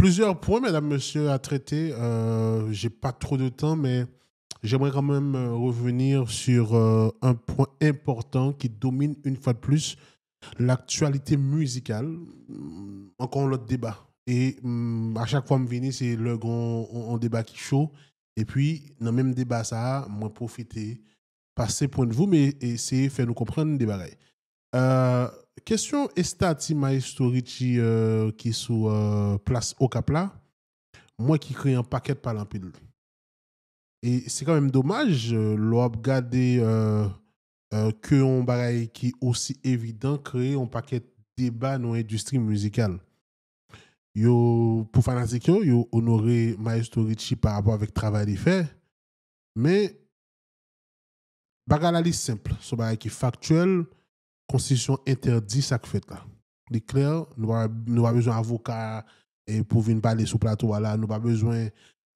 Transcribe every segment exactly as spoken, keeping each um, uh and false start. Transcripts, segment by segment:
Plusieurs points, mesdames, messieurs, à traiter. Euh, j'ai pas trop de temps, mais j'aimerais quand même euh, revenir sur euh, un point important qui domine une fois de plus l'actualité musicale. Encore un autre débat. Et hum, à chaque fois, je viens, c'est le grand un débat qui chaud. Et puis, dans le même débat, ça, moi, profiter, passer point de vue, mais essayer de faire nous comprendre des bagages. Euh, kesyon estati Maestro Richie euh, ki sou euh, plas Okap la, mwen ki kreye yon pakèt pale anpil. E se kanmenm domaj, euh, lè w ap gade euh, euh, ke yon bagay ki osi evidan kreye yon pakèt deba nan endistri mizikal. Yo, pou fanatik yo, yo onore Maestro Richie pa rapò avèk travay li fè, men bagay la li senp, se yon bagay ki faktyèl, konstitisyon entèdi sa k fèt la. Li klè, nou pa, nou pa bezwen avoka e pou vin pale sou plato a la, nou pa bezwen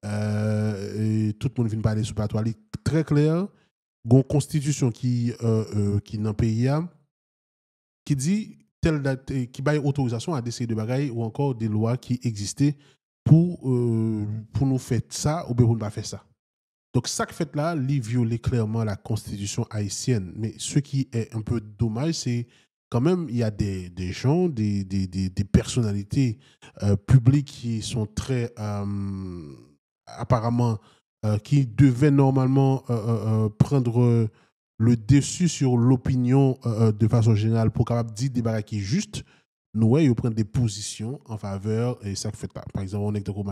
euh, e tout moun vin pale sou plato a, li trè klè, gon konstitisyon ki, euh, euh, ki nan peyi a, ki di tèl dat, eh, ki bay otorizasyon a de seri de bagay ou ankò de lwa ki egziste pou, euh, pou nou fè sa oubyen pou nou pa fè sa. Donk, sa k fèt la, li vyole klèman la konstitisyon ayisyèn. Men, ce qui est un peu dommage, c'est quand même, il y a des, des gens, des, des, des, des personnalités euh, publiques qui sont très, euh, apparemment, euh, qui devaient normalement euh, euh, euh, prendre le dessus sur l'opinion euh, euh, de façon générale pour capable dire des bagages qui juste, nou wè, yo pran de pozisyon an favè e sa k fèt la. Pa egzanp, yon nèg tankou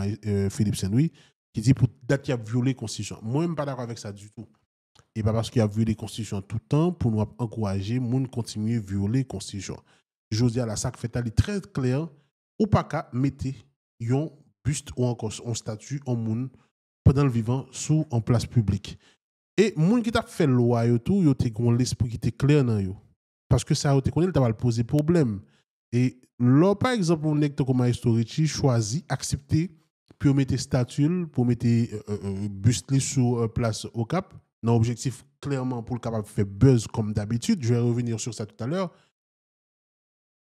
Philippe Saint-Louis ki di pou dat y ap vyole konstitisyon. Mwen, m pa dakò avèk sa ditou. E pa paske y ap vyole konstitisyon tout tan pou nou ap ankouraje moun kontinye vyole konstitisyon. Jodi a la, sa k fèt la, li trè klè, ou pa ka mete yon bust ou ankò yon stati yon moun pandan l vivan sou yon plas piblik. E moun ki t ap fè lwa yo tou, yo te gen yon lespri ki te klè nan yo. Paske sa yo te konnen, l ta pral poze pwoblèm. E lè, pa egzanp, yon nèg tankou Maestro Richie chwazi, aksepte pou yo mete stati l, pou yo mete euh, euh, bust li sou euh, plas Okap, nan objektif klèman pou l kapab fè buzz comme d'habitude, je vais revenir sur ça tout à l'heure.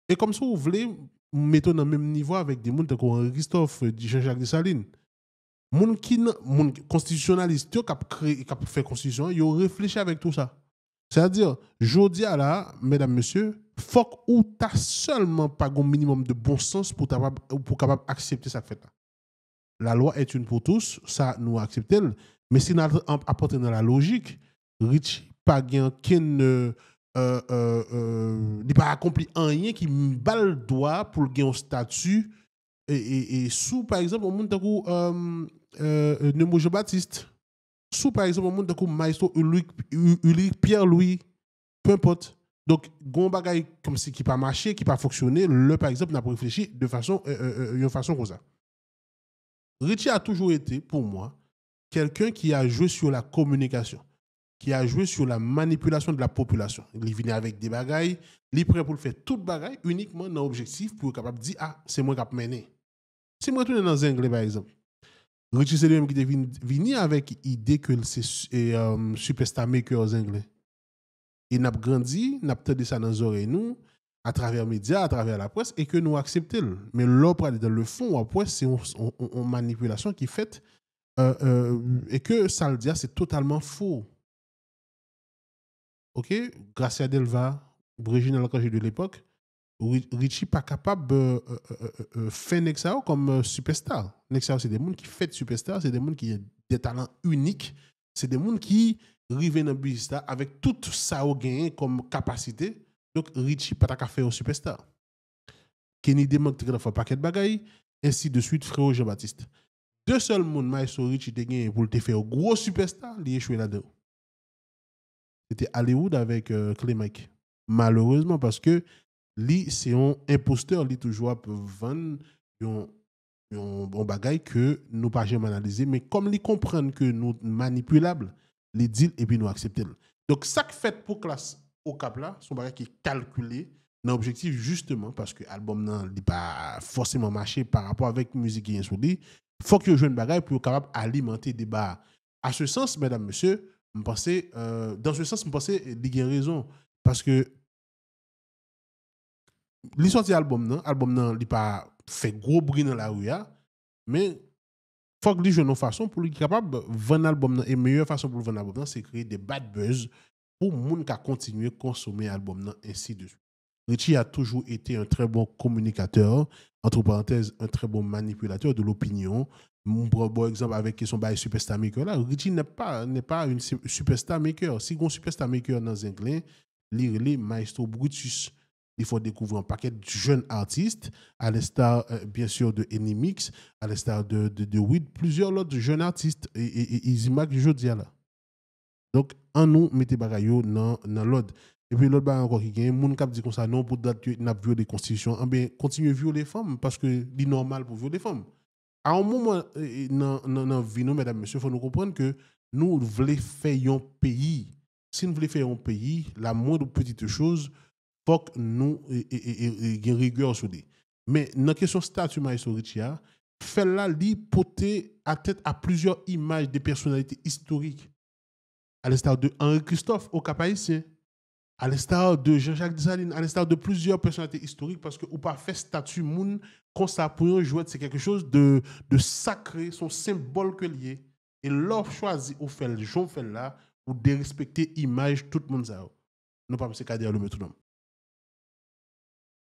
E kòmsi ou vle mete w nan menm nivo avèk de moun tankou Henri Christophe, Jean-Jacques Dessalines. Moun ki nan moun konstitisyonalis yo k ap kreye, k ap fè konstitisyon an, yo reflechi avèk tou sa. Sètadi, jodi a la, medam, mesye, fòk ou ta sèlman pa gon minimòm de bon sans pou ta pou kapab aksepte sa k fèt la. La loi est une pour tous, sa nou aksepte l, men si n al ap antre nan la lojik, Rich pa gen okenn euh, euh, euh, li pa akonpli anyen ki ba l dwa pou l gen yon stati e, e, e sou, pa egzanp, yon moun tankou euh, euh, Nemo Jean Baptiste, sou, pa egzanp, yon moun tankou Maestro Ulrich, Ulrich Pierre Louis, peu importe. Donk, gon bagay kòmsi ki pa mache, ki pa fonksyone, lè, pa egzanp, n ap reflechi de fason, euh, euh, euh, yon fason konsa. Richie a toujours été, pour moi, quelqu'un qui a joué sur la communication, qui a joué sur la manipulation de la population. Li vini avèk de bagay, li prè pou l fè tout bagay inikman nan objektif pou yo kapab di, ah, se mwen k ap mennen. Si mwen tounen nan Zenglen, pa egzanp, Richie se li menm ki te vin, vini avèk ide ke l se eh, um, superstar maker Zenglen. E n ap grandi, n ap tande sa nan zòrèy nou, atravè medya, atravè laprès, e ke nou aksepte l. Men lè w prale dans le fond, w ap wè se yon, yon, yon, yon manipilasyon ki fèt euh, euh, e ke sa l di a se totalman fo. Ok, Gracia Delva, Reginald Cangé de l'époque, Richie pa kapab euh, euh, euh, euh, fè nèg sa yo kòm euh, superstar. Nèg sa yo se de moun ki fèt superstar, se de moun ki gen de talan inik, se de moun ki rive nan biznis la avèk tout sa yo genyen kòm kapasite. Donk Richie pa ta ka fè yo superstar. Kenny Demank te gentan fè yon pakèt bagay, ensi de swit, Freo Jean Baptiste. De sèl moun Maestro Richie te genyen pou l te fè yo gwo sipèsta, li echwe ladan yo. Se te Hollywood avèk euh, Clay Mike. Malerezman, paske li se yon enpostè, li toujou ap vann yon, yon, yon bagay ke nou pa janm analize, men kòm li konprann ke nou manipilab, li di l epi nou aksepte l. Donk, sa k fèt pou klas Okap la, se yon bagay ki kalkile nan objektif jisteman paske albòm nan li pa fòseman mache pa rapò avèk mizik ki gen sou li. Fòk yo jwenn bagay pou yo kapab alimante deba a. A se sans, medam, mesye, m panse, euh, dans ce sens, m panse li gen rezon. Paske li sòti albòm nan, albòm nan li pa fè gwo bri nan lari a, Men fòk li jwenn yon fason pou li kapab vann albòm nan. E meyè fason pou l vann albòm nan, se kreye de bad buzz pou moun ka kontinye konsome albòm nan, ensi de swit. Richie a toujours été un très bon communicateur, entre parenthèses, un très bon manipulateur de l'opinion. M pran bon egzanp avèk kesyon bay Superstar Maker la. Richie n'est pas, n'est pas une su- Superstar Maker. Si gon Superstar Maker nan Zenglen, li rele Maestro Brutus. Li fè dekouvri yon pakèt jèn atis, à l'instar, euh, bien sûr, de Enimix, à l'instar de, de, de Wid, plizyè lòt jèn atis, e, e, e Easy Mac jodi a la. Donk, an nou mete bagay yo nan, nan lòd. Epi lòt bagay ankò ki gen, moun k ap di konsa, non, pou dat yo, n ap vyole konstitisyon. Anben, kontinye vyole fanm, paske li nòmal pou vyole fanm. A yon moman e, e, nan, nan, nan vi nou, medam, mesye, fò nou konprann ke nou vle fè yon peyi. Si n vle fè yon peyi, la moindre petite chose, fòk nou e, e, e, e, e, gen rigè sou li. Men nan kesyon stati Maestro Richie a, fè l la, li pote atènt a plizyè imaj de pèsonalite istorik, à l'instar de Henri Christophe au Cap-Haïtien, à l'instar de Jean-Jacques Dessalines, à l'instar de plusieurs personnalités historiques, paske ou pa fè stati moun konsa pou yon jwèt, se quelque chose de, de sacré, se yon senbòl ke l ye. E lè w chwazi ou fè l jan w fè l la, ou derespekte imaj tout moun sa yo. Non pa misye Kader Lemaitre non.